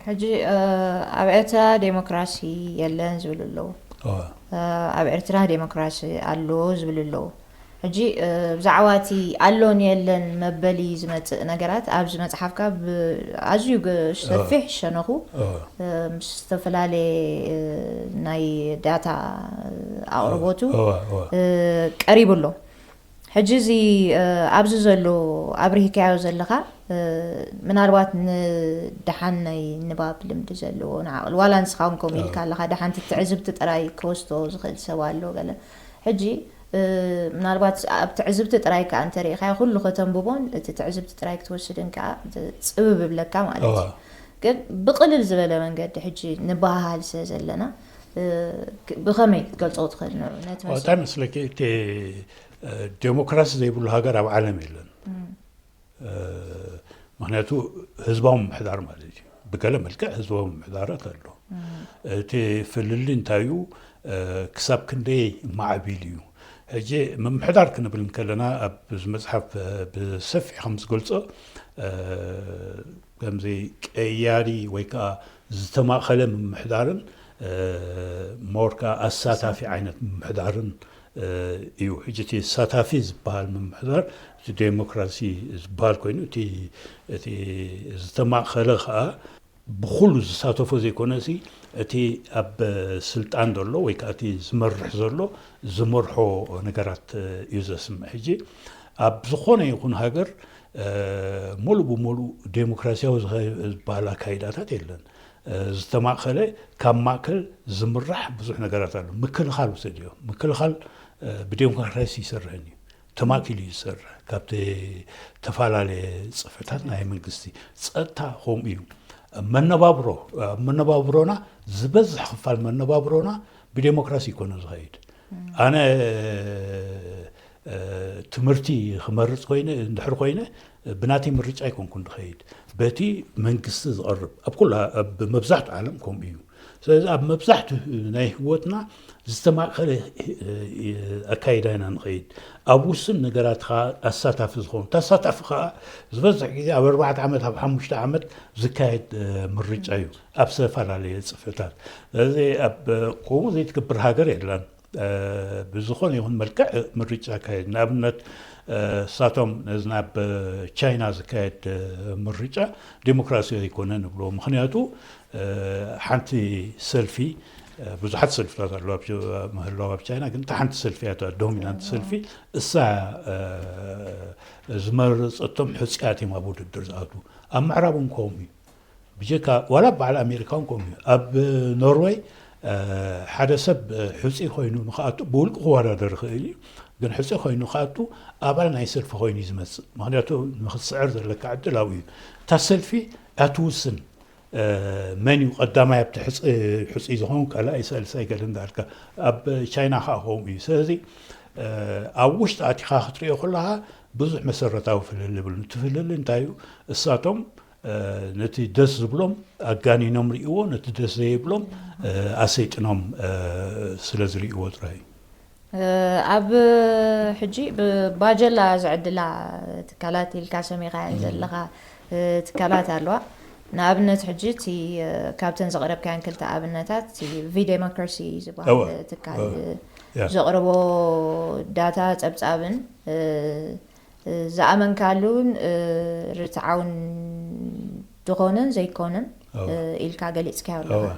ሕጂ ኣብ ኤርትራ ዴሞክራሲ የለን ዝብሉ ኣለዉ። ኣብ ኤርትራ ዴሞክራሲ ኣሎ ዝብሉ ኣለዉ። ሕጂ ብዛዕባ እቲ ኣሎን የለን መበሊ ዝመፅእ ነገራት ኣብዚ መፅሓፍካ ኣዝዩ ሰፊሕ ሸነኹ ምስ ዝተፈላለየ ናይ ዳታ ኣቕርቦቱ ቀሪቡ ኣሎ። ሕጂ እዚ ኣብዚ ዘሎ ኣብሪህካዮ ዘለኻ ምናልባት ንደሓን ናይ ንባብ ልምዲ ዘለዎ ንዓቕሊ ዋላ ንስኻ እውን ከምኡ ኢልካ ኣለኻ ደሓን ትዕዝብቲ ጥራይ ክወስዶ ዝኽእል ሰብ ኣሎ ገለ ሕጂ ምናልባት ኣብ ትዕዝብቲ ጥራይ ከኣ እንተሪኢኻዮ ኩሉ ከተንብቦን እቲ ትዕዝብቲ ጥራይ ክትወስድን ከኣ ጽብብ ይብለካ ማለት እዩ። ግን ብቕልል ዝበለ መንገዲ ሕጂ ንበሃሃል ስለ ዘለና ብኸመይ ክትገልጾ ትኽእል ንዑ ነቲ እንታይ መስለኪ እቲ ዴሞክራሲ ዘይብሉ ሃገር ኣብ ዓለም የለን። ምክንያቱ ህዝባዊ ምምሕዳር ማለት እዩ። ብገለ መልክዕ ህዝባዊ ምምሕዳራት ኣሎ። እቲ ፍልልይ እንታይ እዩ? ክሳብ ክንደይ ማዕቢል እዩ? ሕጂ ምምሕዳር ክንብል እንከለና ኣብዚ መፅሓፍ ብሰፊሕ ከም ዝገልፆ ከምዚ ቀያሪ ወይ ከዓ ዝተማእኸለ ምምሕዳርን ሞር ከዓ ኣሳታፊ ዓይነት ምምሕዳርን እዩ። ሕጂ እቲ ሳታፊ ዝበሃል ምምሕዳር እቲ ዴሞክራሲ ዝበሃል ኮይኑ እቲ ዝተማእኸለ ከዓ ብኩሉ ዝሳተፎ ዘይኮነ ሲ እቲ ኣብ ስልጣን ዘሎ ወይ ከዓ እቲ ዝመርሕ ዘሎ ዝመርሖ ነገራት እዩ ዘስምዕ። ሕጂ ኣብ ዝኾነ ይኹን ሃገር ሙሉእ ብሙሉእ ዴሞክራሲያዊ ዝበሃል ኣካይዳታት የለን። ዝተማእኸለ ካብ ማእከል ዝምራሕ ብዙሕ ነገራት ኣሎ። ምክልኻል ውሰድዮ። ምክልኻል ብዴሞክራሲ ይሰርሕን እዩ። ተማእኪሉ እዩ ዝሰርሕ። ካብቲ ተፈላለየ ፅፍሕታት ናይ መንግስቲ ጸጥታ ከምኡ እዩ። መነባብሮ ኣብ መነባብሮና ዝበዝሕ ክፋል መነባብሮና ብዴሞክራሲ ይኮነ ዝኸይድ። ኣነ ትምህርቲ ክመርፅ ኮይነ እንድሕር ኮይነ ብናተይ ምርጫ ኣይኮንኩን ዝኸይድ፣ በቲ መንግስቲ ዝቐርብ ኣብ ኩላ ኣብ መብዛሕትኡ ዓለም ከምኡ እዩ። ስለዚ ኣብ መብዛሕትኡ ናይ ህይወትና ዝተማእከለ ኣካይዳ ኢና ንኸይድ። ኣብ ውሱን ነገራት ከዓ ኣሳታፊ ዝኸውን ተሳታፊ ከዓ ዝበዝሕ ግዜ ኣብ ኣርባዕተ ዓመት ኣብ ሓሙሽተ ዓመት ዝካየድ ምርጫ እዩ ኣብ ዝተፈላለየ ፅፍሕታት። ስለዚ ኣብ ከምኡ ዘይትገብር ሃገር የላን። ብዝኾነ ይኹን መልክዕ ምርጫ ካየድ ንኣብነት እሳቶም ነዚ ናብ ቻይና ዝካየድ ምርጫ ዴሞክራሲ ኣይኮነን ንብሎ። ምክንያቱ ሓንቲ ሰልፊ ብዙሓት ሰልፍታት ኣለዋ ምህላው ኣብ ቻይና ግን እታ ሓንቲ ሰልፊ እያ ዶሚናንት ሰልፊ እሳ ዝመረፀቶም ሕፅያት እዮም ኣብ ውድድር ዝኣትዉ። ኣብ ምዕራብ እውን ከምኡ እዩ። ብጀካ ዋላ በዓል ኣሜሪካ እውን ከምኡ እዩ። ኣብ ኖርወይ ሓደ ሰብ ሕፁይ ኮይኑ ንክኣቱ ብውልቂ ክወዳደር ይኽእል እዩ። ግን ሕፁይ ኮይኑ ንክኣቱ ኣባል ናይ ሰልፊ ኮይኑ እዩ ዝመፅእ። ምክንያቱ ንክትስዕር ዘለካ ዕድል ኣብኡ እዩ። እታ ሰልፊ እያ ትውስን መን እዩ ቀዳማይ ኣብቲ ሕፁይ ዝኸውን ካልኣይ ሳልሳይ ገለ እንዳልካ። ኣብ ቻይና ከዓ ከምኡ እዩ። ስለዚ ኣብ ውሽጢ ኣቲኻ ክትሪኦ ከለኻ ብዙሕ መሰረታዊ ፍልል ይብሉ። እቲ ፍልል እንታይ እዩ? እሳቶም ነቲ ደስ ዝብሎም ኣጋኒኖም ርእይዎ፣ ነቲ ደስ ዘይብሎም ኣሰይጥኖም ስለ ዝርእይዎ ጥራይ እዩ። ኣብ ሕጂ ብባጀላ ዝዕድላ ትካላት ኢልካ ሰሚኻየን ዘለኻ ትካላት ኣለዋ። ንኣብነት ሕጂ እቲ ካብተን ዘቕረብካየን ክልተ ኣብነታት ቪ ዴሞክራሲ ዝበሃል ትካል ዘቕረቦ ዳታ ፀብፃብን ዝኣመንካሉን ርትዓውን ዝኾነን ዘይኮነን ኢልካ ገሊፅካዮ ኣለኻ።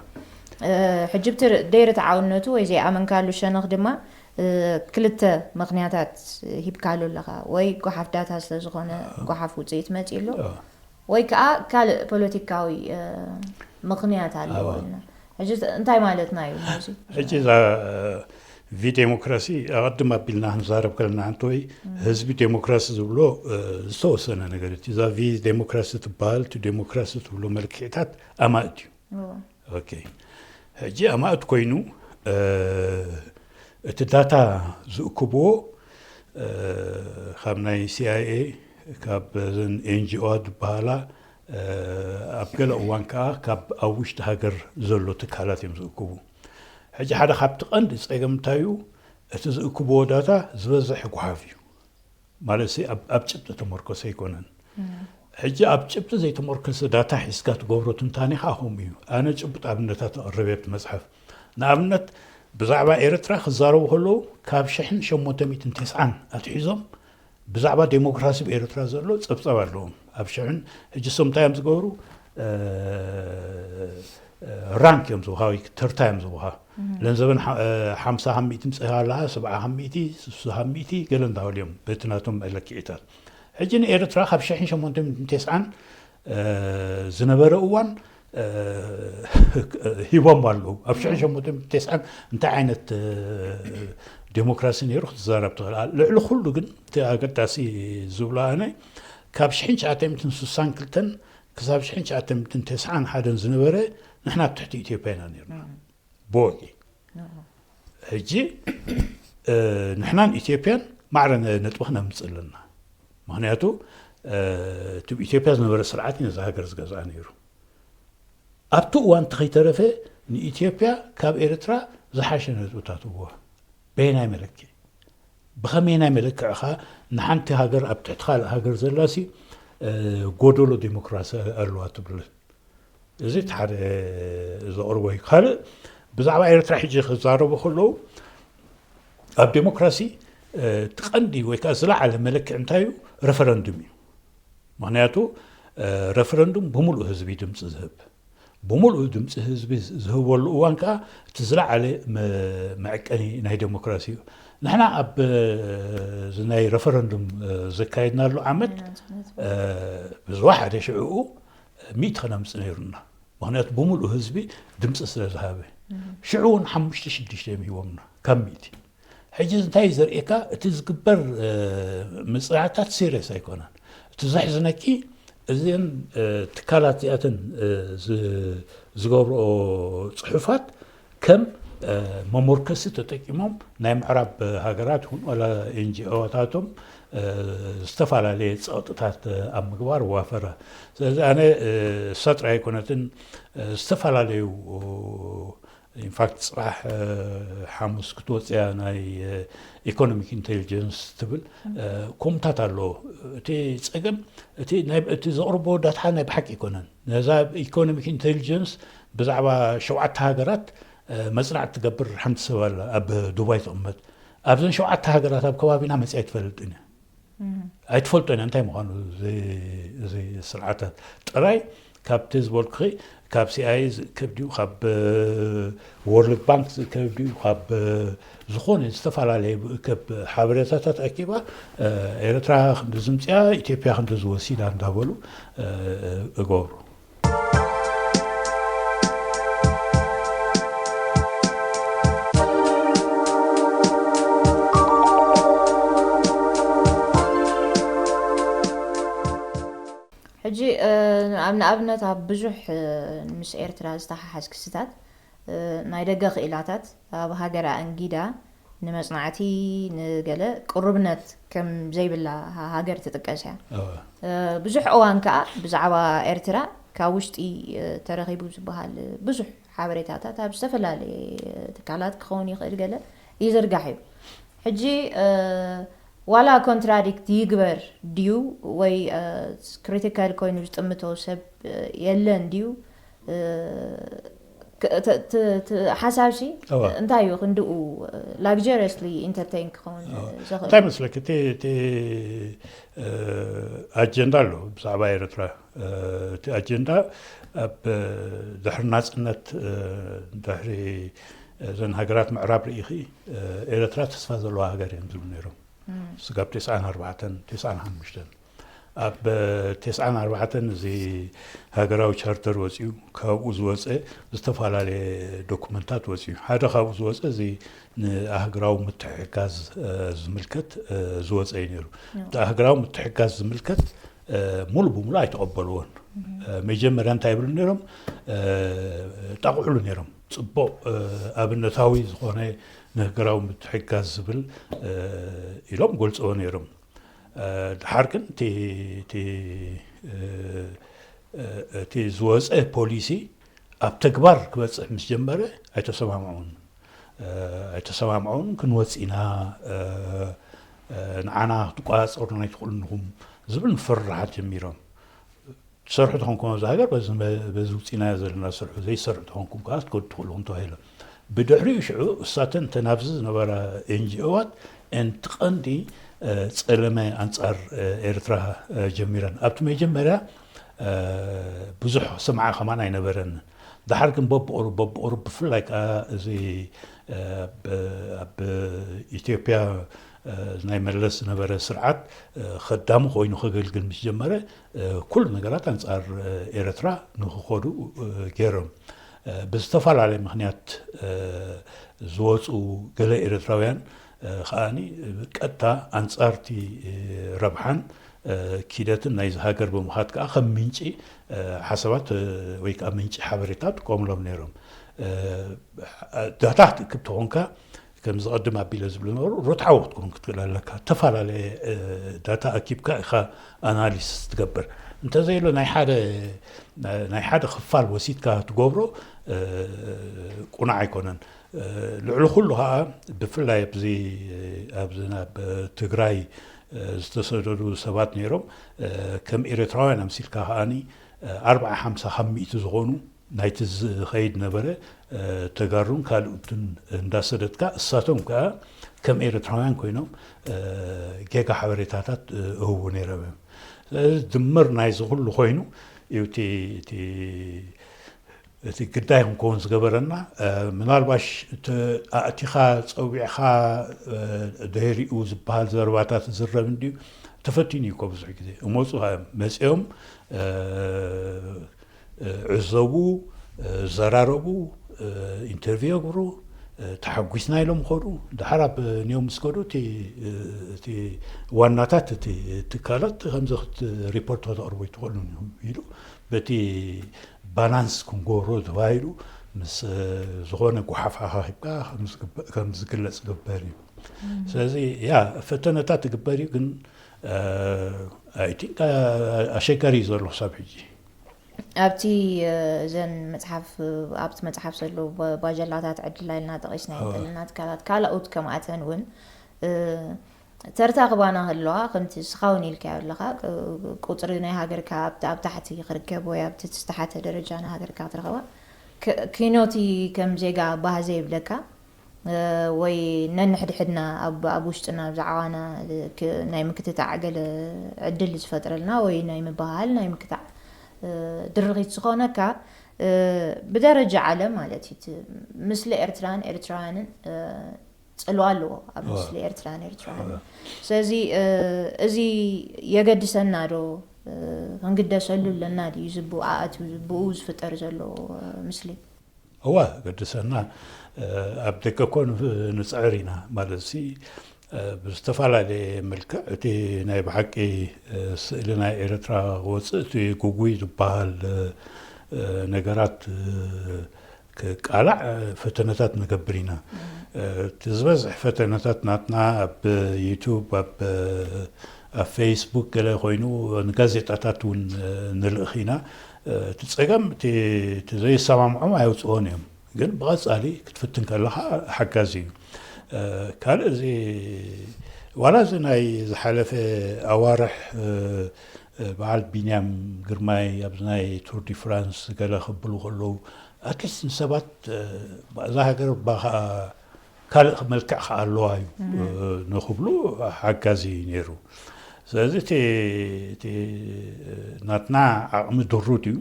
ሕጂ ብቲ ደይርትዓውነቱ ወይ ዘይኣመንካሉ ሸነኽ ድማ ክልተ ምኽንያታት ሂብካሉ ኣለኻ። ወይ ጓሓፍ ዳታ ስለ ዝኾነ ጓሓፍ ውፅኢት መፂኡ ኣሎ፣ ወይ ከዓ ካልእ ፖለቲካዊ ምኽንያት ኣለዎ ኢልና። ሕጂ እንታይ ማለትና እዩ ነዚ? ሕጂ እዛ ቪ ዴሞክራሲ ኣቐድም ኣቢልና ክንዛረብ ከለና እንተወይ ህዝቢ ዴሞክራሲ ዝብሎ ዝተወሰነ ነገር እቲ እዛ ቪ ዴሞክራሲ ትበሃል እቲ ዴሞክራሲ ትብሎ መልክዕታት ኣማእት እዩ። ኦኬ ሕጂ ኣማእት ኮይኑ እቲ ዳታ ዝእክብዎ ካብ ናይ ሲኣይኤ ካብ ዘን ኤንጂኦ ዝበሃላ ኣብ ገለ እዋን ከዓ ካብ ኣብ ውሽጢ ሃገር ዘሎ ትካላት እዮም ዝእክቡ። ሕጂ ሓደ ካብቲ ቀንዲ ፀገም እንታይ እዩ? እቲ ዝእክብዎ ዳታ ዝበዝሕ ጓሓፍ እዩ። ማለት ኣብ ጭብጢ ተመርኮሰ ኣይኮነን። ሕጂ ኣብ ጭብጢ ዘይተመርኮሰ ዳታ ሒዝካ ትገብሮ ትንታኔ ከዓ ከምኡ እዩ። ኣነ ጭቡጥ ኣብነታት ኣቕርብ ኣብቲ መጽሓፍ። ንኣብነት ብዛዕባ ኤርትራ ክዛረቡ ከለዉ ካብ ሽሕን ሸሞንተ ሚእትን ተስዓን ኣትሒዞም ብዛዕባ ዴሞክራሲ ብኤርትራ ዘሎ ጸብጻብ ኣለዎም። ኣብ ሽሕን ሕጂ እሶም እንታይ እዮም ዝገብሩ? ራንክ እዮም ዝውሃ ወይ ተርታ እዮም ዝውሃ። ለንዘበን ሓምሳ ካብ ሚእቲ ምጽእ ኣለሃ፣ ሰብዓ ካብ ሚእቲ፣ ስሳ ካብ ሚእቲ ገለ እንዳበሉ እዮም በቲ ናቶም መለክዒታት። ሕጂ ንኤርትራ ካብ ሽሕን ሸሞንተ ሚእትን ተስዓን ዝነበረ እዋን ሂቦም ኣለዉ። ኣብ ሽሕን ሸሞንተ ሚእትን ተስዓን እንታይ ዓይነት ዴሞክራሲ ነይሩ ክትዛረብ ትኽእል። ልዕሊ ኩሉ ግን እቲ ኣገዳሲ ዝብሎ ኣነ ካብ ሽሕን ትሽዓተ ሚእትን ስሳን ክልተን ክሳብ ሽሕን ትሽዓተ ሚእትን ተስዓን ሓደን ዝነበረ ንሕና ኣብ ትሕቲ ኢትዮጵያ ኢና ነርና ብወግዒ። ሕጂ ንሕናን ኢትዮጵያን ማዕረ ነጥቢ ክነምፅእ ኣለና። ምክንያቱ እቲ ኢትዮጵያ ዝነበረ ስርዓት እዩ ነዛ ሃገር ዝገዝኣ ነይሩ። ኣብቲ እዋን እቲ ከይተረፈ ንኢትዮጵያ ካብ ኤርትራ ዝሓሸ ነጥብታት እዎ በየናይ መለክዒ ብኸመይናይ መለክዕኻ ንሓንቲ ሃገር ኣብ ትሕቲ ካልእ ሃገር ዘላሲ ጎደሎ ዴሞክራሲ ኣለዋ ትብል? እዚ እቲ ሓደ ዘቕርቦ እዩ። ካልእ ብዛዕባ ኤርትራ ሕጂ ክዛረቡ ከለዉ ኣብ ዴሞክራሲ እቲ ቀንዲ ወይ ከዓ ዝለዓለ መለክዒ እንታይ እዩ? ረፈረንዱም እዩ። ምክንያቱ ረፈረንዱም ብምሉእ ህዝቢ ድምፂ ዝህብ ብምሉእ ድምፂ ህዝቢ ዝህበሉ እዋን ከዓ እቲ ዝለዓለ መዐቀኒ ናይ ዴሞክራሲ እዩ። ንሕና ኣብ ናይ ረፈረንዱም ዘካየድናሉ ዓመት ብዝወሓደ ሽዕኡ ሚእቲ ከነምፅእ ነይሩና። ምክንያቱ ብምሉእ ህዝቢ ድምፂ ስለ ዝሃበ ሽዑ እውን ሓሙሽተ ሽዱሽተ እዮም ሂቦምና ካብ ሚእቲ። ሕጂ እንታይ እዩ ዘርእየካ? እቲ ዝግበር ምፅናዕታት ሲሪየስ ኣይኮነን። እቲ ዘሕዝነኪ እዚን ትካላት እዚኣተን ዝገብርኦ ፅሑፋት ከም መሞርከሲ ተጠቂሞም ናይ ምዕራብ ሃገራት ይኹን ዋላ ኤንጂኦታቶም ዝተፈላለየ ፀቕጥታት ኣብ ምግባር ዋፈራ። ስለዚ ኣነ እሳ ጥራይ ኣይኮነትን ዝተፈላለዩ ኢንፋክት ፅባሕ ሓሙስ ክትወፅያ ናይ ኢኮኖሚክ ኢንቴሊጀንስ ትብል ከምታት ኣለዎ። እቲ ፀገም እቲ ዘቕርቦ ዳታ ናይ ብሓቂ ኣይኮነን። ነዛ ኢኮኖሚክ ኢንቴሊጀንስ ብዛዕባ ሸውዓተ ሃገራት መፅናዕቲ ትገብር ሓንቲ ሰብ ኣላ ኣብ ዱባይ ትቕመጥ። ኣብዘን ሸውዓተ ሃገራት ኣብ ከባቢና መፅያ ኣይትፈልጥን እያ። ኣይትፈልጦ ኢና እንታይ ምዃኑ እዚ ስርዓታት ጥራይ ካብቲ ዝበልኩኺ ካብ ሲኣይኤ ዝእከብ ድዩ ካብ ወርልድ ባንክ ዝእከብ ድዩ ካብ ዝኾነ ዝተፈላለየ ዝእከብ ሓበሬታታት ኣኪባ ኤርትራ ክንዲ ዝምፅያ ኢትዮጵያ ክንዲ ዝወሲዳ እንዳበሉ እገብሩ። ሕጂ ኣብ ንኣብነት ኣብ ብዙሕ ምስ ኤርትራ ዝተሓሓዝ ክስታት ናይ ደገ ክኢላታት ኣብ ሃገራ ኣንጊዳ ንመጽናዕቲ ንገለ ቅሩብነት ከም ዘይብላ ሃገር ትጥቀስ እያ። ብዙሕ እዋን ከኣ ብዛዕባ ኤርትራ ካብ ውሽጢ ተረኺቡ ዝበሃል ብዙሕ ሓበሬታታት ኣብ ዝተፈላለየ ትካላት ክኸውን ይኽእል ገለ ይዝርጋሕ እዩ። ሕጂ ዋላ ኮንትራዲክት ይግበር ድዩ ወይ ክሪቲካል ኮይኑ ዝጥምቶ ሰብ የለን ድዩ? ሓሳብሲ እንታይ እዩ ክንድኡ ላግጀረስሊ ኢንተርቴን ክኸውን ዝኽእል? እንታይ መስለክ እቲ ኣጀንዳ ኣሎ ብዛዕባ ኤርትራ። እቲ ኣጀንዳ ኣብ ድሕሪ ናፅነት ድሕሪ እዘን ሃገራት ምዕራብ ርኢኺ ኤርትራ ተስፋ ዘለዋ ሃገር እዮም ዝብሉ ነይሮም። ስጋብ ተስዓን ኣርባዕተን ተስዓን ሓሙሽተን ኣብ ተስዓን ኣርባዕተን እዚ ሃገራዊ ቻርተር ወፂኡ ካብኡ ዝወፀ ዝተፈላለየ ዶኩመንታት ወፂኡ ሓደ ካብኡ ዝወፀ እዚ ንኣህግራዊ ምትሕጋዝ ዝምልከት ዝወፀ እዩ ነይሩ። እቲ ኣህግራዊ ምትሕጋዝ ዝምልከት ሙሉ ብሙሉ ኣይተቐበልዎን። መጀመርያ እንታይ ይብሉ ነይሮም? ጣቕዕሉ ነይሮም። ፅቡቕ ኣብነታዊ ዝኾነ ንህገራዊ ምትሕጋዝ ዝብል ኢሎም ገልፅዎ ነይሮም። ድሓር ግን እቲ ዝወፀ ፖሊሲ ኣብ ተግባር ክበፅሕ ምስ ጀመረ ኣይተሰማምዑን። ኣይተሰማምዑን፣ ክንወፅ ኢና፣ ንዓና ክትቆፃፀሩና ኣይትኽእሉን ኢኹም ዝብል ምፍርራሓት ጀሚሮም። ዝሰርሑ ተኾንኩም ኣብዚ ሃገር በዚ ውፅኢናዮ ዘለና ስርሑ፣ ዘይሰርሑ ተኾንኩም ከዓ ክትከዱ ትኽእሉ ኢኹም ተባሂሎም። ብድሕሪኡ ሽዑ እሳተን እተን ኣብዚ ዝነበራ ኤንጂኦዋት እንቲ ቀንዲ ፀለመ ኣንፃር ኤርትራ ጀሚረን። ኣብቲ መጀመርያ ብዙሕ ስምዓ ከማን ኣይነበረን። ደሓር ግን በብቑሩብ በብቑሩብ ብፍላይ ከዓ እዚ ኣብ ኢትዮጵያ ናይ መለስ ዝነበረ ስርዓት ከዳሚ ኮይኑ ከገልግል ምስ ጀመረ ኩሉ ነገራት ኣንፃር ኤርትራ ንክኸዱ ገይሮም። ብዝተፈላለየ ምክንያት ዝወፁ ገለ ኤርትራውያን ከዓኒ ቀጥታ ኣንፃርቲ ረብሓን ኪደትን ናይዚ ሃገር ብምኻድ ከዓ ከም ምንጪ ሓሳባት ወይ ከዓ ምንጪ ሓበሬታ ጥቀሙሎም ነይሮም። ዳታ ክትእክብ ተኾንካ ከምዚ ቀድም ኣቢለ ዝብሉ ነበሩ ርትዓዊ ክትከውን ክትክእል ኣለካ። ዝተፈላለየ ዳታ ኣኪብካ ኢኻ ኣናሊስ ትገብር። እንተዘይሎ ናይ ሓደ ናይ ሓደ ክፋል ወሲድካ ትገብሮ ቁኑዕ ኣይኮነን። ልዕሊ ኩሉ ከዓ ብፍላይ ኣብዚ ኣብዚ ናብ ትግራይ ዝተሰደዱ ሰባት ነይሮም። ከም ኤርትራውያን ኣምሲልካ ከዓኒ ኣርብዓ ሓምሳ ካብ ሚእቲ ዝኾኑ ናይቲ ዝኸይድ ነበረ ተጋሩን ካልኡትን እንዳሰደድካ እሳቶም ከዓ ከም ኤርትራውያን ኮይኖም ጌጋ ሓበሬታታት እህቡ ነይሮም እዮም። ስለዚ ድምር ናይዚ ኩሉ ኮይኑ እዩ እቲ እቲ እቲ ግዳይ ክንከውን ዝገበረና። ምናልባሽ እቲ ኣእቲኻ ፀዊዕኻ ድህሪኡ ዝበሃል ዘረባታት ዝረብ እንድዩ ተፈቲኑ እዩ እኮ ብዙሕ ግዜ እመፁ መፅኦም ዕዘቡ፣ ዘራረቡ፣ ኢንተርቪው የግብሩ፣ ተሓጒስና ኢሎም ከዱ። ድሓር ኣብ ኒዮም ምስ ከዱ እቲ ዋናታት እቲ ትካላት ከምዚ ሪፖርት ከተቕርቡ ይትኽእሉን ኢሉ በቲ ባላንስ ክንገብሮ ተባሂሉ ምስ ዝኾነ ጓሓፍ ኣኻኺብካ ከም ዝግለፅ ዝግበር እዩ። ስለዚ ያ ፈተነታት ትግበር እዩ፣ ግን ኣይቲንክ ኣሸጋሪ እዩ ዘሎ ክሳብ ሕጂ። ኣብቲ እዘን መፅሓፍ ኣብቲ መፅሓፍ ዘለዉ ባጀላታት ዕድላ ኢልና ጠቂስና ይንጠልና ትካላት ካልኦት ከምኣተን እውን ተርታ ክባና ከለዋ ከምቲ ስኻውን ኢልካዮ ኣለኻ ቁፅሪ ናይ ሃገርካ ኣብ ታሕቲ ክርከብ ወይ ኣብቲ ዝተሓተ ደረጃ ናይ ሃገርካ ክትረኸባ ኪኖቲ ከም ዜጋ ባህ ዘይብለካ ወይ ነንሕድሕድና ኣብ ውሽጥና ብዛዕባና ናይ ምክትታዕ ገለ ዕድል ዝፈጥረልና ወይ ናይ ምባሃል ናይ ምክታዕ ድርኺት ዝኾነካ ብደረጃ ዓለም ማለት እዩ ምስሊ ኤርትራን ኤርትራውያንን ፅልዋ ኣለዎ ኣብ ምስሊ ኤርትራን ኤርትራውያንን ስለዚ እዚ የገድሰና ዶ ክንግደሰሉ ኣለና ድዩ ዝብኡ ኣእትዩ ዝብኡ ዝፍጠር ዘሎ ምስሊ እዋ ገድሰና ኣብ ደገ እኮ ንፅዕር ኢና ማለት ሲ ብዝተፈላለየ መልክዕ እቲ ናይ ብሓቂ ስእሊ ናይ ኤርትራ ክወፅእ እቲ ጉጉይ ዝበሃል ነገራት ክቃላዕ ፈተነታት ንገብር ኢና። እቲ ዝበዝሕ ፈተነታት ናትና ኣብ ዩቱብ ኣብ ኣብ ፌስቡክ ገለ ኮይኑ ንጋዜጣታት እውን ንልእኽ ኢና። እቲ ፀገም እቲ ዘይሰማምዖም ኣየውፅኦን እዮም። ግን ብቐፃሊ ክትፍትን ከለኻ ሓጋዚ እዩ። ካልእ እዚ ዋላ እዚ ናይ ዝሓለፈ ኣዋርሕ በዓል ቢንያም ግርማይ ኣብዚ ናይ ቱር ዲ ፍራንስ ገለ ክብሉ ከለዉ ኣትሊስት ንሰባት እዛ ሃገር እባ ከዓ ካልእ መልክዕ ከዓ ኣለዋ እዩ ንክብሉ ሓጋዚ እዩ ነይሩ። ስለዚ እቲ ናትና ዓቕሚ ድሩት እዩ።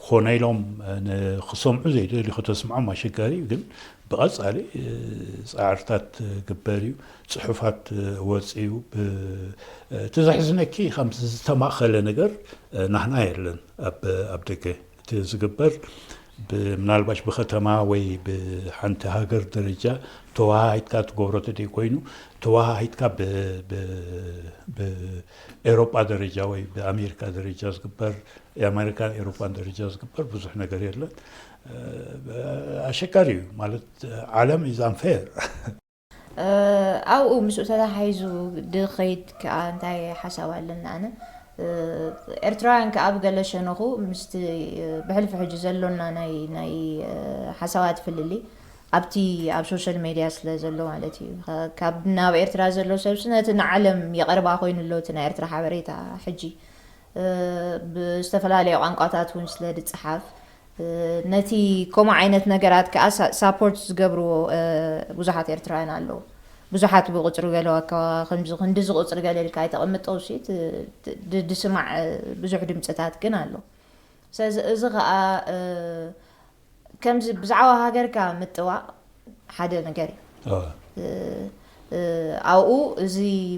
ኮነ ኢሎም ክሰምዑ ዘይደልዩ ከተስምዖም ኣሸጋሪ እዩ፣ ግን ብቐፃሊ ፃዕርታት ግበር እዩ። ፅሑፋት ወፂኡ እቲ ዘሕዝነኪ ከምዚ ዝተማእኸለ ነገር ናህና የለን ኣብ ደገ እቲ ዝግበር ምናልባሽ ብከተማ ወይ ብሓንቲ ሃገር ደረጃ ተወሃሂድካ ትገብሮ ተደይ ኮይኑ ተወሃሂድካ ብኤሮጳ ደረጃ ወይ ብኣሜሪካ ደረጃ ዝግበር የኣሜሪካን ኤሮጳን ደረጃ ዝግበር ብዙሕ ነገር የለን። ኣሸጋሪ እዩ ማለት ዓለም is unfair። ኣብኡ ምስኡ ተታሓሒዙ ድኸይድ ከዓ እንታይ ሓሳብ ኣለና ኣነ ኤርትራውያን ከዓ ብገለ ሸነኹ ምስቲ ብሕልፊ ሕጂ ዘሎና ናይ ናይ ሓሳባት ፍልሊ ኣብቲ ኣብ ሶሻል ሜድያ ስለ ዘሎ ማለት እዩ ካብ ናብ ኤርትራ ዘሎ ሰብሲ ነቲ ንዓለም የቐርባ ኮይኑ ኣሎ እቲ ናይ ኤርትራ ሓበሬታ ሕጂ እ፣ ብዝተፈላለየ ቋንቋታት እውን ስለ ዝጸሓፍ፣ እ፣ ነቲ ከምኡ ዓይነት ነገራት ከኣ ሳ-፣ ሳፖርት ዝገብርዎ፣ እ፣ ብዙሓት ኤርትራውያን ኣለዉ። ብዙሓት ብቁጽሪ ገለ ዋካ ከምዚ ክንድዚ ቁጽሪ ገለ ኢልካ ኣይተቐምጦ ውሲት፣ እ፣ ድ-፣ ድ-፣ ድስማዕ፣ እ፣ ብዙሕ ድምጽታት ግን ኣሎ። ስለዚ እዚ ኸኣ፣ እ፣ ከምዚ ብዛዕባ ሃገርካ ምጥዋቕ ሓደ ነገር እዩ። ኣዎ። እ፣ እ፣ ኣብኡ እዚ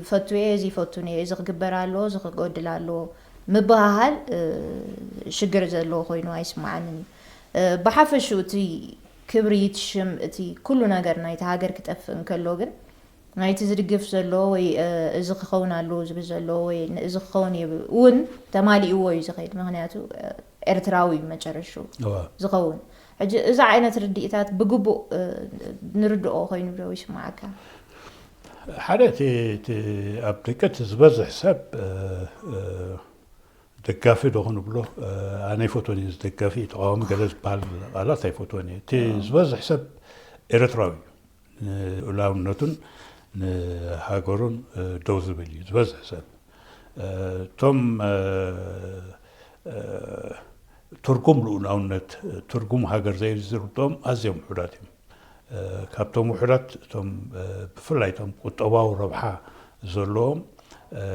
ፈቱ እየ፣ እዚ ፈቱን እየ፣ እዚ ክግበር ኣለዎ፣ እዚ ክጎድል ኣለዎ ምብሃሃል፣ እ፣ ሽግር ዘለዎ ኮይኑ ኣይስምዓንን እዩ። እ፣ ብሓፈሽኡ እቲ ክብሪ፣ እቲ ሽም፣ እቲ ኩሉ ነገር ናይቲ ሃገር ክጠፍእ እንከሎ ግን ናይቲ ዝድግፍ ዘሎ ወይ፣ እ፣ እዚ ክኸውን ኣለዎ ዝብል ዘሎ ወይ ንእዚ ክኸውን እየ እውን ተማሊእዎ እዩ ዝኸይድ። ምኽንያቱ፣ እ፣ ኤርትራዊ እዩ መጨረሽኡ እዋ። ዝኸውን። ሕጂ እዚ ዓይነት ርድኢታት ብግቡእ፣ እ፣ ንርድኦ ኮይኑ ዶ ይስምዓካ? ሓደ እቲ፣ እቲ ኣብ ደገ እቲ ዝበዝሕ ሰብ፣ እ፣ እ፣ ደጋፊ ዶ ክንብሎ፣ እ፣ ኣነ ኣይፈትዎን እየ፣ እዚ ደጋፊ ተቃዋሚ ገለ ዝበሃል ቃላት ኣይፈትዎን እየ። እቲ ዝበዝሕ ሰብ ኤርትራዊ እዩ። ንልኡላውነቱን ንሃገሩን፣ እ፣ ደው ዝብል እዩ ዝበዝሕ ሰብ። እ፣ እቶም፣ እ፣ እ፣ ትርጉም ልኡላውነት፣ ትርጉም ሃገር ዘይዝርድኦም ኣዝዮም ውሑዳት እዮም። እ፣ ካብቶም ውሑዳት እቶም፣ እ፣ ብፍላይ እቶም ቁጠባዊ ረብሓ ዘለዎም፣ እ፣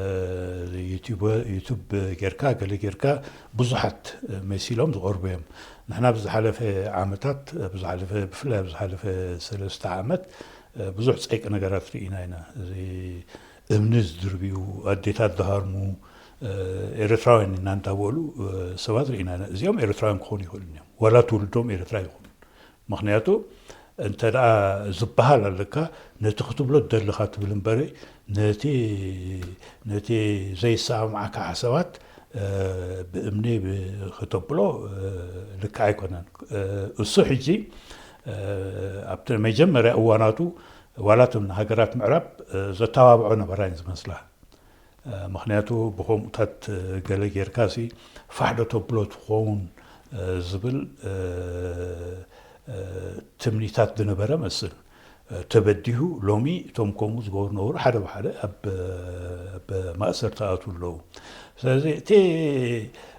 ዩቲዩብ፣ ዩቱብ ጌርካ፣ ገለ ጌርካ ብዙሓት መሲሎም ዝቐርቡ እዮም። ንሕና ብዝሓለፈ ዓመታት፣ ብዝሓለፈ፣ ብፍላይ ኣብ ዝሓለፈ ሰለስተ ዓመት፣ እ፣ ብዙሕ ጸይቂ ነገራት ርኢና ኢና። እዚ እምኒ ዝድርብዩ፣ ኣዴታት ዝሃርሙ፣ እ፣ ኤርትራውያን ኢና እንዳበሉ፣ እ፣ ሰባት ርኢና ኢና። እዚኦም ኤርትራውያን ክኾኑ ይኽእሉ እዮም። ዋላ ትውልዶም ኤርትራ ይኹን። ምኽንያቱ እንተ ደኣ ዝበሃል ኣለካ፣ ነቲ ክትብሎ ትደሊ ኢኻ ትብል እምበር፣ ነቲ፣ ነቲ ዘይሰማምዓካ ሓሳባት፣ እ፣ ብእምኒ ብ-፣ ክተብሎ፣ እ፣ ልክዕ ኣይኮነን። እ፣ እሱ ሕጂ፣ እ፣ ኣብቲ መጀመርያ እዋናቱ ዋላ እቶም ሃገራት ምዕራብ፣ እ፣ ዘተባብዖ ነበራ እየን ዝመስላ። እ፣ ምኽንያቱ ብኸምኡታት፣ እ፣ ገለ ጌርካሲ ፋሕ ዶ ተብሎ ትኸውን፣ እ፣ ዝብል፣ እ፣ እ፣ ትምኒታት ዝነበረ መስል። እ፣ ተበዲሁ ሎሚ እቶም ከምኡ ዝገበሩ ነበሩ ሓደ ብሓደ ኣብ፣ ኣብ ማእሰርቲ ኣትዉ ኣለዉ። ስለዚ እቲ፣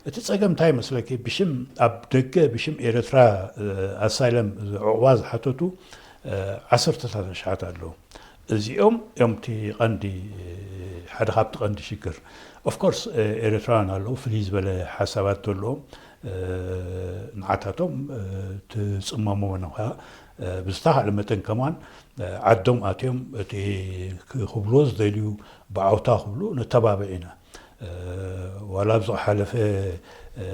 እቲ ጸገም እንታይ ይመስለኪ? ብሽም ኣብ ደገ ብሽም ኤርትራ፣ እ፣ ኣሳይለም ዑቕባ ዝሓተቱ፣ እ፣ ዓሰርተታት ኣሽሓት ኣለዉ። እዚኦም እዮም እቲ ቀንዲ፣ ሓደ ካብቲ ቀንዲ ሽግር። ኦፍኮርስ፣ እ፣ ኤርትራውያን ኣለዉ፣ ፍልይ ዝበለ ሓሳባት ዘለዎም፣ እ፣ ንዓታቶም፣ እ፣ ትጽመሞም እዮም ከኣ፣ እ፣ ብዝተኻእለ መጠን ከማን፣ እ፣ ዓዶም ኣትዮም እቲ ክ-፣ ክብልዎ ዝደልዩ ብዓውታ ክብሉ ነተባብዕ ኢና። እ፣ ዋላ ኣብ ዝሓለፈ፣ እ፣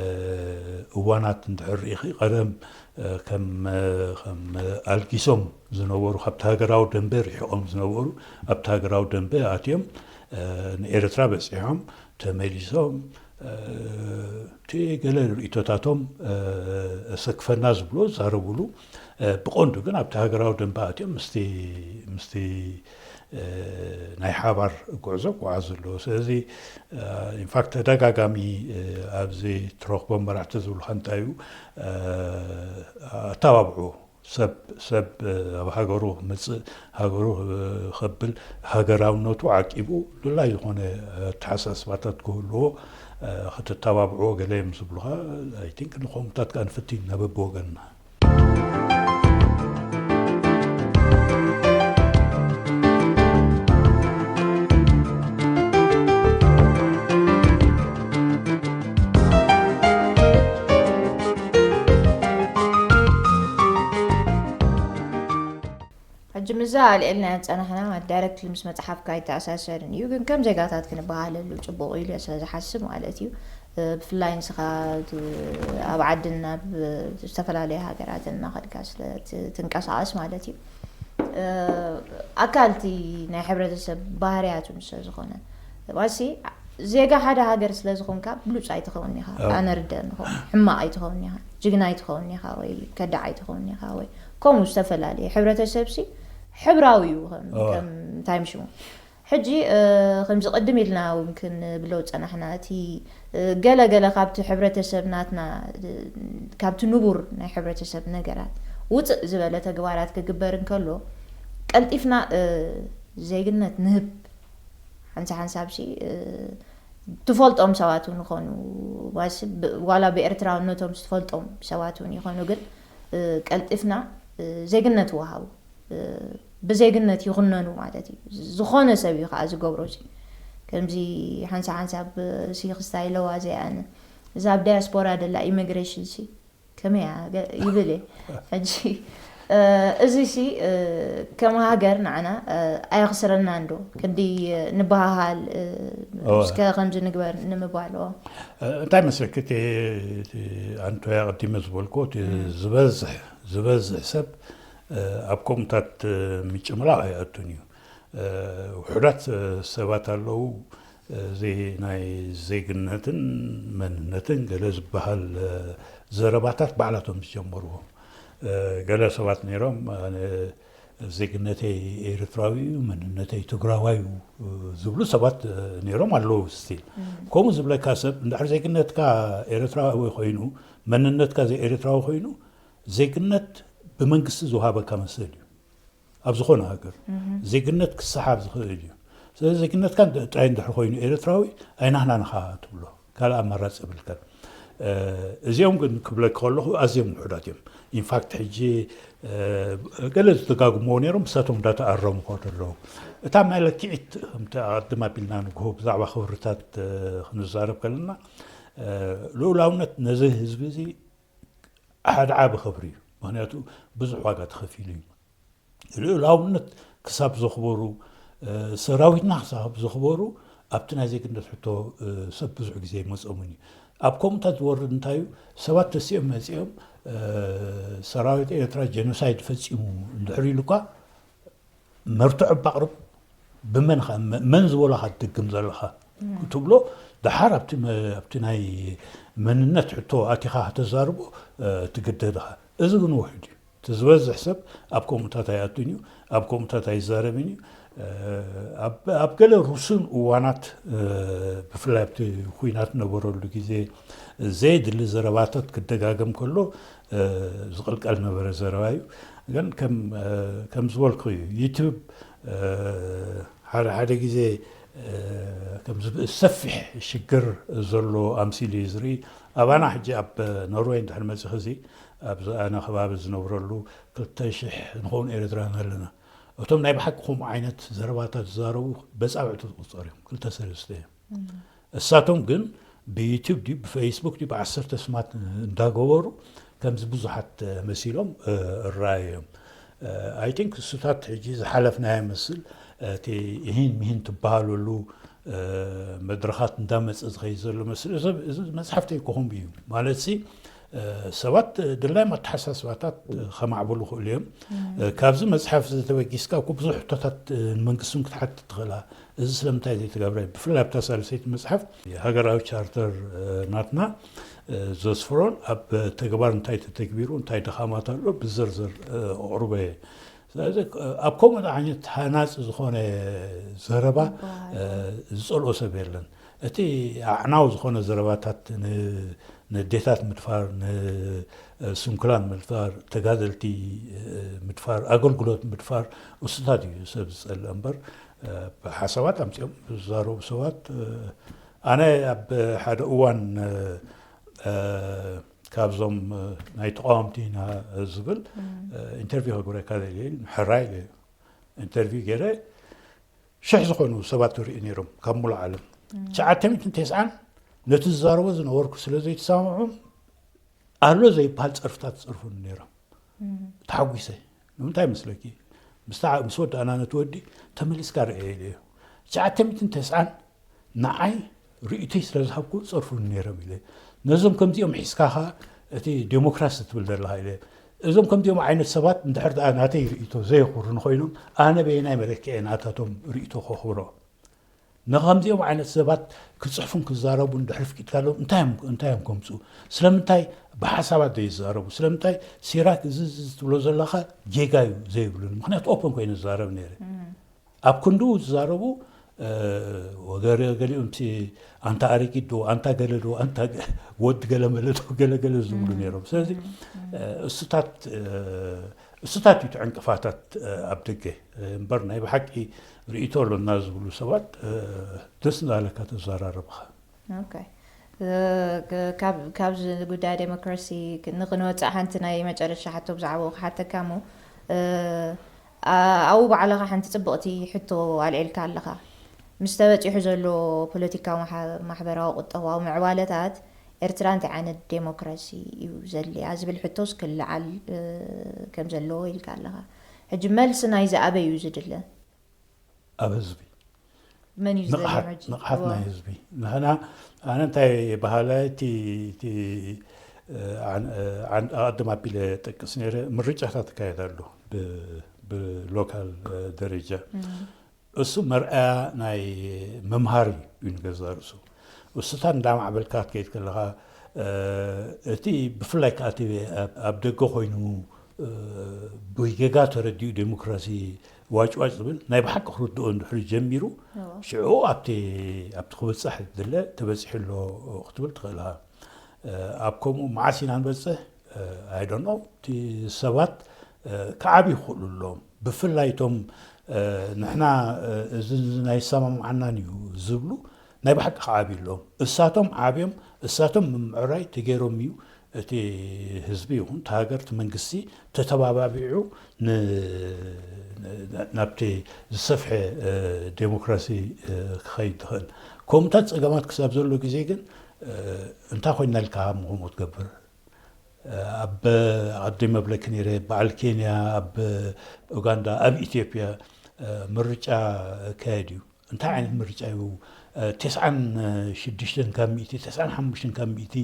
እዋናት እንድሕር ርኢኺ፣ ቀደም፣ እ፣ ከም፣ እ፣ ከም ኣልጊሶም ዝነበሩ፣ ካብቲ ሃገራዊ ደንበ ርሒቖም ዝነበሩ፣ ኣብቲ ሃገራዊ ደንበ ኣትዮም፣ እ፣ ንኤርትራ በጺሖም፣ ተመሊሶም፣ እ፣ እቲ ገለ ርእይቶታቶም፣ እ፣ ኣሰክፈና ዝብሎ ዝዛረብሉ፣ እ፣ ብቐንዱ ግን ኣብቲ ሃገራዊ ደንበ ኣትዮም ምስቲ፣ ምስቲ፣ እ፣ ናይ ሓባር ጉዕዞ ክጓዓዙ ኣለዎ። ስለዚ፣ እ፣ ኢንፋክት ተደጋጋሚ፣ እ፣ ኣብዚ ትረኽቦም መራሕቲ ዝብሉኻ እንታይ እዩ፣ እ፣ ኣተባብዑ። ሰብ፣ ሰብ፣ እ፣ ኣብ ሃገሩ ክመጽእ፣ ሃገሩ፣ እ፣ ከብል፣ ሃገራውነቱ ዓቂቡ፣ ድላይ ዝኾነ፣ እ፣ ኣተሓሳስባታት ክህልዎ፣ እ፣ ክትተባብዕዎ ገለ እዮም ዝብሉኻ። ኣይ ቲንክ ንኸምኡታት ከኣ ንፍትን ኢና በብወገንና። ሕጂ ምስዛ ኣልዒልናዮ ዝጸናሕና ማለት ዳይረክትሊ ምስ መጽሓፍካ ኣይተኣሳሰርን እዩ፣ ግን ከም ዜጋታት ክንበሃለሉ ጽቡቕ ኢሉ ስለ ዝሓስብ ማለት እዩ። እ፣ ብፍላይ ንስኻ እቲ ኣብ ዓድን ኣብ ዝተፈላለየ ሃገራትን እናኸድካ ስለ ት-፣ ትንቀሳቐስ ማለት እዩ። እ፣ ኣካል እቲ ናይ ሕብረተሰብ ባህርያቱ ስለ ዝኾነ፣ ባሲ ዜጋ ሓደ ሃገር ስለ ዝኾንካ ብሉጽ ኣይትኸውን ኢኻ። ኣዎ። ኣነ ርደአኒ ኸውን። ሕማቕ ኣይትኸውን ኢኻ። ጅግና ኣይትኸውን ኢኻ ወይ ከዳዕ ኣይትኸውን ኢኻ ወይ ከምኡ ዝተፈላለየ። ሕብረተሰብሲ ሕብራዊ እዩ ከም፣ ኣዎ። ከም እንታይ ምሽሙ። ሕጂ፣ እ፣ ከምዚ ቅድም ኢልና እውን ክንብሎ ዝጸናሕና፣ እቲ፣ እ፣ ገለ ገለ ካብቲ ሕብረተሰብ ናትና፣ እ፣ ካብቲ ንቡር ናይ ሕብረተሰብ ነገራት ውጽእ ዝበለ ተግባራት ክግበር እንከሎ፣ ቀልጢፍና፣ እ፣ ዜግነት ንህብ። ሓንሳ ሓንሳብሲ፣ እ፣ ትፈልጦም ሰባት እውን ይኾኑ፣ ዋላ ብኤርትራውነቶም ዝትፈልጦም ሰባት እውን ይኾኑ፣ ግን ቀልጢፍና ዜግነት ወሃቡ። ብዜግነት ይኹነኑ ማለት እዩ። ዝኾነ ሰብ እዩ ከዓ ዝገብሮ። ከምዚ ሓንሳ ሓንሳብ ሲ ክስታይ ለዋ ዘይኣነ፣ እዛ ኣብ ዳያስፖራ ደላ ኢሚግሬሽን ሲ ከመይ እያ ይብል እየ። ሕጂ እዚ ሲ ከም ሃገር ንዓና ኣየኽስረናን ዶ? ክንዲ ንበሃሃል፣ እስከ ከምዚ ንግበር ንምባል። እንታይ መስለኪ፣ እቲ ኣንቶያ ቅዲመ ዝበልኮ ዝበዝሕ ዝበዝሕ ሰብ ኣብ ከምኡታት ምጭምላቕ ኣይኣቱን እዩ። ውሑዳት ሰባት ኣለዉ፣ እዚ ናይ ዜግነትን መንነትን ገለ ዝበሃል ዘረባታት ባዕላቶም ዝጀመርዎ። ገለ ሰባት ነይሮም፣ ዜግነተይ ኤርትራዊ እዩ፣ መንነተይ ትግራዋይ እዩ ዝብሉ ሰባት ነይሮም ኣለዉ። ስቲል ከምኡ ዝብለካ ሰብ እንድሕር ዜግነትካ ኤርትራዊ ኮይኑ፣ መንነትካ ዘይኤርትራዊ ኮይኑ፣ ዜግነት ብመንግስቲ ዝወሃበካ መሰል እዩ ኣብ ዝኾነ ሃገር። ዜግነት ክሰሓብ ዝኽእል እዩ። ስለዚ ዜግነትካ ጥራይ እንድሕር ኮይኑ ኤርትራዊ ኣይናህናንኻ ትብሎ፣ ካልእ ኣማራፂ የብልካን። እዚኦም ግን ክብለኪ ከለኹ ኣዝዮም ውሑዳት እዮም። ኢንፋክት ሕጂ ገለ ዝደጋግምዎ ነይሮም፣ ብሳቶም እንዳተኣረሙ ከዱ ኣለዉ። እታ መለክዒት ከምቲ ኣቐድም ኣቢልና ንግሆ ብዛዕባ ክብርታት ክንዛረብ ከለና፣ ልኡላውነት ነዚ ህዝቢ እዚ ሓደ ዓቢ ክብሪ እዩ። ምክንያቱ ብዙሕ ዋጋ ተኸፊሉ እዩ። ልኡላውነት ክሳብ ዘኽበሩ፣ ሰራዊትና ክሳብ ዘኽበሩ፣ ኣብቲ ናይ ዜግነት ሕቶ ሰብ ብዙሕ ግዜ ይመጾምን እዩ። ኣብ ከምኡታት ዝወርድ እንታይ እዩ? ሰባት ተሲኦም መጺኦም ሰራዊት ኤርትራ ጀኖሳይድ ፈጺሙ እንድሕር ኢሉካ፣ መርትዖ ባቕርብ፣ ብመን ኢኻ፣ መን ዝበሎኻ ትድግም ዘለኻ ክትብሎ፣ ደሓር ኣብቲ ናይ መንነት ሕቶ ኣቲኻ ከተዛርቦ ትግደድ ኢኻ። እዚ ግን ውሑድ እዩ። እቲ ዝበዝሕ ሰብ ኣብ ከምኡታት ኣይኣቱን እዩ፣ ኣብ ከምኡታት ኣይዛረብን እዩ። ኣብ ገለ ሩሱን እዋናት፣ ብፍላይ ኣብቲ ኲናት ነበረሉ ግዜ፣ ዘየድሊ ዘረባታት ክደጋገም ከሎ ዝቕልቀል ነበረ ዘረባ እዩ። ግን ከም ዝበልኩ እዩ፣ ዩቱብ ሓደ ሓደ ግዜ ከም ሰፊሕ ሽግር ዘሎ ኣምሲሉ እዩ ዝርኢ። ኣባና ሕጂ ኣብ ኖርወይ እንድሕር መፂኺ፣ እዚ ኣብዚ ኣነ ከባቢ ዝነብረሉ ክልተ ሽሕ ንኸውን ኤርትራውያን ኣለና። እቶም ናይ ብሓቂ ከምኡ ዓይነት ዘረባታት ዝዛረቡ በፃብዕቲ ዝቑፀሩ እዮም፣ ክልተ ሰለስተ እዮም። እሳቶም ግን ብዩቱብ ድዩ ብፌስቡክ ድዩ ብዓሰርተ ስማት እንዳገበሩ ከምዚ ብዙሓት መሲሎም እረኣዩ እዮም። ኣይ ቲንክ እሱታት ሕጂ ዝሓለፍናዮ መስል፣ እቲ እሂን ምሂን ትበሃለሉ መድረኻት እንዳመፀ ዝኸይድ ዘሎ መስል፣ እዚ መፅሓፍተይ ክኾን እዩ ማለት ሲ ሰባት ድላዮም ኣተሓሳስባታት ከማዕብሉ ይኽእሉ እዮም። ካብዚ መፅሓፍ እዚ ተበጊስካ እኮ ብዙሕ ሕቶታት ንመንግስቲ እውን ክትሓትት ትኽእላ። እዚ ስለምንታይ ዘይተገብረ? ብፍላይ ኣብታ ሳልሰይቲ መፅሓፍ ሃገራዊ ቻርተር ናትና ዘስፍሮን ኣብ ተግባር እንታይ ተተግቢሩ፣ እንታይ ድኻማት ኣሎ ብዝርዝር ኣቕርቦ እየ። ስለዚ ኣብ ከምኡ ዓይነት ሃናፂ ዝኾነ ዘረባ ዝፀልኦ ሰብ የለን። እቲ ኣዕናዊ ዝኾነ ዘረባታት ንዴታት ምድፋር፣ ንስንኩላን ምድፋር፣ ተጋደልቲ ምድፋር፣ ኣገልግሎት ምድፋር፣ እሱታት እዩ ሰብ ዝፀልእ እምበር፣ ሓሳባት ኣምፂኦም ዝዛረቡ ሰባት፣ ኣነ ኣብ ሓደ እዋን ካብዞም ናይ ተቃወምቲ ኢና ዝብል ኢንተርቪው ክገብረካ ደልየ፣ ሕራይ ኢለ ኢንተርቪው ገይረ፣ ሽሕ ዝኾኑ ሰባት ይርእዩ ነይሮም ካብ ሙሉእ ዓለም። ትሽዓተ ሚእትን ተስዓን ነቲ ዝዛረቦ ዝነበርኩ ስለ ዘይተሰማምዖም ኣሎ ዘይበሃል ፀርፍታት ይፀርፉኒ ነይሮም። ተሓጒሰ። ንምንታይ መስለኪ? ምስ ወዳእና ነቲ ወዲ ተመሊስካ ርእየ ኢለዮ። ትሽዓተ ሚእትን ተስዓን ንዓይ ርእይቶይ ስለ ዝሃብኩ ጸርፉኒ ነይሮም ኢለ። ነዞም ከምዚኦም ሒዝካ ኸኣ እቲ ዴሞክራሲ ትብል ዘለኻ ኢለ። እዞም ከምዚኦም ዓይነት ሰባት እንድሕር ደኣ ናተይ ርእይቶ ዘየኽብሩኒ ኮይኖም ኣነ በየናይ መለክዒ ናታቶም ርእይቶ ከኽብሮ? ንኸምዚኦም ዓይነት ሰባት ክጽሕፉን ክዛረቡን እንድሕር ፍቂድካሎም እንታይ እዮም እንታይ እዮም ከምጽኡ? ስለምንታይ ብሓሳባት ዘይዛረቡ? ስለምንታይ ሲራክ እዚ እዚ ትብሎ ዘለኻ ጌጋ እዩ ዘይብሉኒ? ምኽንያቱ ኦፐን ኮይነ ዝዛረብ ነይረ። ኣብ ክንድኡ ዝዛረቡ ወገረ ገሊኦም እቲ ኣንታ ኣረጊት ዶ ኣንታ ገለ ዶ ኣንታ ወዲ ገለ መለ ዶ ገለ ገለ ዝብሉ ነይሮም። ስለዚ እሱታት እሱታት እዩ እቲ ዕንቅፋታት ኣብ ደገ እምበር ናይ ብሓቂ ርእይቶ ኣሎና ዝብሉ ሰባት ደስ እንዳለካ ተዘራረብኻ። ኦኬ። እ፣ ክ-፣ ካብ፣ ካብዚ ጉዳይ ዴሞክራሲ ክ-፣ ንኽንወፅእ ሓንቲ ናይ መጨረሻ ሕቶ ብዛዕባኡ ክሓተካ እሞ፣ እ፣ ኣ-፣ ኣብኡ ባዕልኻ ሓንቲ ፅብቕቲ ሕቶ ኣልዒልካ ኣለኻ። ምስ ተበፂሑ ዘሎ ፖለቲካዊ፣ ማሕ-፣ ማሕበራዊ፣ ቁጠባዊ ምዕባለታት ኤርትራ እንታይ ዓይነት ዴሞክራሲ እዩ ዘድልያ ዝብል ሕቶስ ክለዓል፣ እ፣ ከም ዘለዎ ኢልካ ኣለኻ። ሕጂ መልሲ ናይዚ ኣበይ እዩ ዝድለ? ኣብ ህዝቢ። መን እዩ ዝደልዮ ንቕሓት ሕጂ? ንቕሓት እዎ። ናይ ህዝቢ። ንሕና፣ ኣነ እንታይ በሃላይ፣ እቲ፣ እቲ፣ እ፣ ዓን-፣ እ፣ ዓን-፣ ኣቐድም ኣቢለ ጠቅስ ነይረ፣ ምርጫታት ይካየድ ኣሎ ብ-፣ ብሎካል፣ እ፣ ደረጃ። እም። እሱ መርኣያ ናይ ምምሃር እዩ ንገዛ ርእሱ። እሱታት እንዳማዕበልካ ክትከይድ ከለኻ፣ እ፣ እቲ ብፍላይ ከኣ እቲ ኣብ፣ ኣብ ደገ ኮይኑ፣ እ፣ ብጌጋ ተረዲኡ ዴሞክራሲ ዋጭዋጭ ዝብል ናይ ብሓቂ ክርድኦ እንድሕሪ ጀሚሩ፣ እዎ። ሽዑ ኣብቲ፣ ኣብቲ ክበጽሕ ዝድለ ተበጺሑ ኣሎ ክትብል ትኽእል ኢኻ። እ፣ ኣብ ከምኡ መዓስ ኢና ንበጽሕ? እ፣ I don't know። እቲ ሰባት፣ እ፣ ክዓብዩ ይኽእሉ ኣለዎም። ብፍላይ እቶም፣ እ፣ ንሕና፣ እ፣ እዚ፣ እዚ ናይ ሰማምዓናን እዩ ዝብሉ ናይ ብሓቂ ክዓብዩ ኣለዎም። እሳቶም ዓብዮም፣ እሳቶም ምምዕራይ ተገይሮም እዩ እቲ ህዝቢ ይኹን እቲ ሃገር፣ እቲ መንግስቲ ተተባባቢዑ ን-፣ ን-፣ ናብቲ ዝሰፍሐ፣ እ፣ ዴሞክራሲ፣ እ፣ ክኸይድ ዝኽእል። ከምኡታት ጸገማት ክሳብ ዘሎ ግዜ ግን፣ እ፣ እንታይ ኮይና ኢልካ ከምኡ ትገብር? ኣብ፣ ኣቐዲመ እብለኪ ነይረ፣ በዓል ኬንያ፣ ኣብ ኡጋንዳ፣ ኣብ ኢትዮጵያ፣ እ፣ ምርጫ ይካየድ እዩ። እንታይ ዓይነት ምርጫ እዩ? እ፣ ተስዓን ሽዱሽተን ካብ ሚእቲ፣ ተስዓን ሓሙሽተን ካብ ሚእቲ፣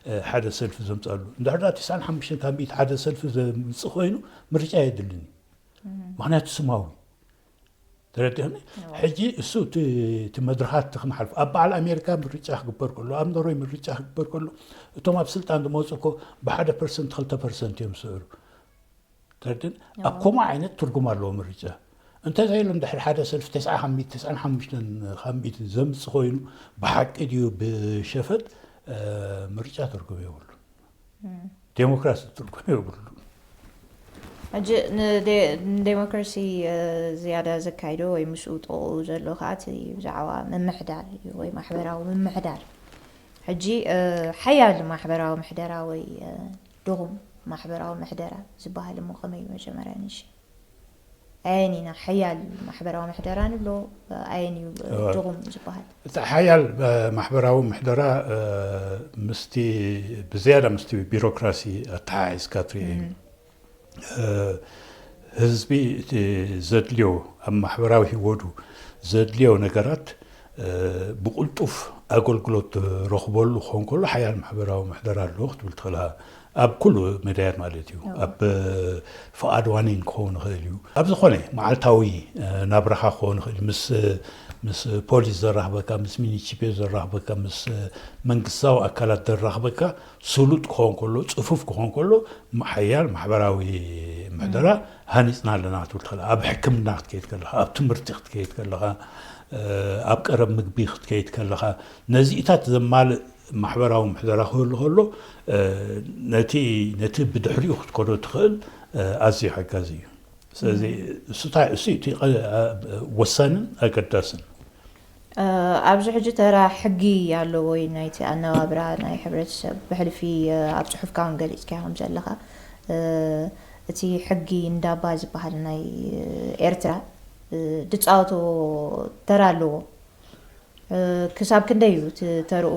እ፣ ሓደ ሰልፊ ዘምፅኣሉ። እንድሕር ደኣ ተስዓን ሓሙሽተን ካብ ሚእቲ ሓደ ሰልፊ ዘምፅእ ኮይኑ ምርጫ የድልን እዩ። እም። ምኽንያቱ ስማዊ። ተረዲእኒ? እዎ። ሕጂ እሱ እቲ፣ እቲ መድረኻት እቲ ክንሓልፎ። ኣብ በዓል ኣሜሪካ ምርጫ ክግበር ከሎ፣ ኣብ ኖርወይ ምርጫ ክግበር ከሎ፣ እቶም ኣብ ስልጣን ዝመፁ እኮ ብሓደ ፐርሰንት፣ ክልተ ፐርሰንት እዮም ዝስዕሩ። ተረዲእኒ? ኣብ እዎ። ከምኡ ዓይነት ትርጉም ኣለዎ ምርጫ። እንተዘይሉ እንድሕር ሓደ ሰልፊ ተስዓ ካብ ሚእቲ፣ ተስዓን ሓሙሽተን ካብ ሚእቲ ዘምፅእ ኮይኑ፣ ብሓቂ ድዩ ብሸፈጥ፣ እ፣ ምርጫ ትርጉም የብሉን። እም። ዴሞክራሲ ትርጉም የብሉን። ሕጂ ንዴ-፣ ንዴሞክራሲ፣ እ፣ ዝያዳ ዘካይዶ ወይ ምስኡ ጥቕኡ ዘሎ ከኣ እቲ ብዛዕባ ምምሕዳር እዩ፣ ወይ ማሕበራዊ ምምሕዳር። ሕጂ፣ እ፣ ሓያል ማሕበራዊ ምሕደራ ወይ፣ እ፣ ድኹም ማሕበራዊ ምሕደራ ዝበሃል እሞ ከመይ እዩ መጀመርያ ንሺ? ኣየን ኢና ሓያል ማሕበራዊ ምሕደራ ንብሎ? ኣየን እዩ፣ እ፣ እወ። ድኹም ዝበሃል? እቲ ሓያል፣ እ፣ ማሕበራዊ ምሕደራ፣ እ፣ ምስቲ፣ ብዝያዳ ምስቲ ቢሮክራሲ ኣተሓሒዝካ ትርእዮ እዩ። እም። እ፣ ህዝቢ እቲ ዘድልዮ፣ ኣብ ማሕበራዊ ህይወቱ ዘድልዮ ነገራት፣ እ፣ ብቕልጡፍ ኣገልግሎት ረኽበሉ ክኸውን ከሎ ሓያል ማሕበራዊ ምሕደራ ኣለዎ ክትብል ትኽእል ኢኻ። ኣብ ኩሉ መዳያት ማለት እዩ። እዎ። ኣብ ፍቓድ ዋኒን ክኸውን ይኽእል እዩ። ኣብ ዝኾነ መዓልታዊ፣ እ፣ ናብራኻ ክኸውን ይኽእል እዩ። ምስ፣ ምስ ፖሊስ ዘራኽበካ፣ ምስ ሚኒሲፔ ዘራኽበካ፣ ምስ መንግስታዊ ኣካላት ዘራኽበካ ስሉጥ ክኸውን ከሎ፣ ጽፉፍ ክኸውን ከሎ፣ ሓያል ማሕበራዊ ምሕደራ ሃኒጽና ኣለና ክትብል ትኽእል። ኣብ ሕክምና ክትከይድ ከለኻ፣ ኣብ ትምህርቲ ክትከይድ ከለኻ፣ እ፣ ኣብ ቀረብ ምግቢ ክትከይድ ከለኻ፣ ነዚኢታት ዘማልእ ማሕበራዊ ምሕደራ ክህሉ ከሎ፣ እ፣ ነቲ፣ ነቲ ብድሕሪኡ ክትከዶ ትኽእል፣ እ፣ ኣዝዩ ሓጋዚ እዩ። ስለዚ እም። እሱ ታ-፣ እሱ እቲ ቀ-፣ እ፣ ወሳንን ኣገዳስን። እ፣ ኣብዚ ሕጂ ተራ ሕጊ ኣለዎ ወይ ናይቲ ኣነባብራ ናይ ሕብረተሰብ ብሕልፊ፣ እ፣ ኣብ ጽሑፍካ እውን ገሊጽካዮ ከም ዘለኻ፣ እ፣ እቲ ሕጊ እንዳባ ዝበሃል ናይ፣ እ፣ ኤርትራ፣ እ፣ ዝጻወቶ ተራ ኣለዎ። እ፣ ክሳብ ክንደይ እዩ እቲ ተርኡ?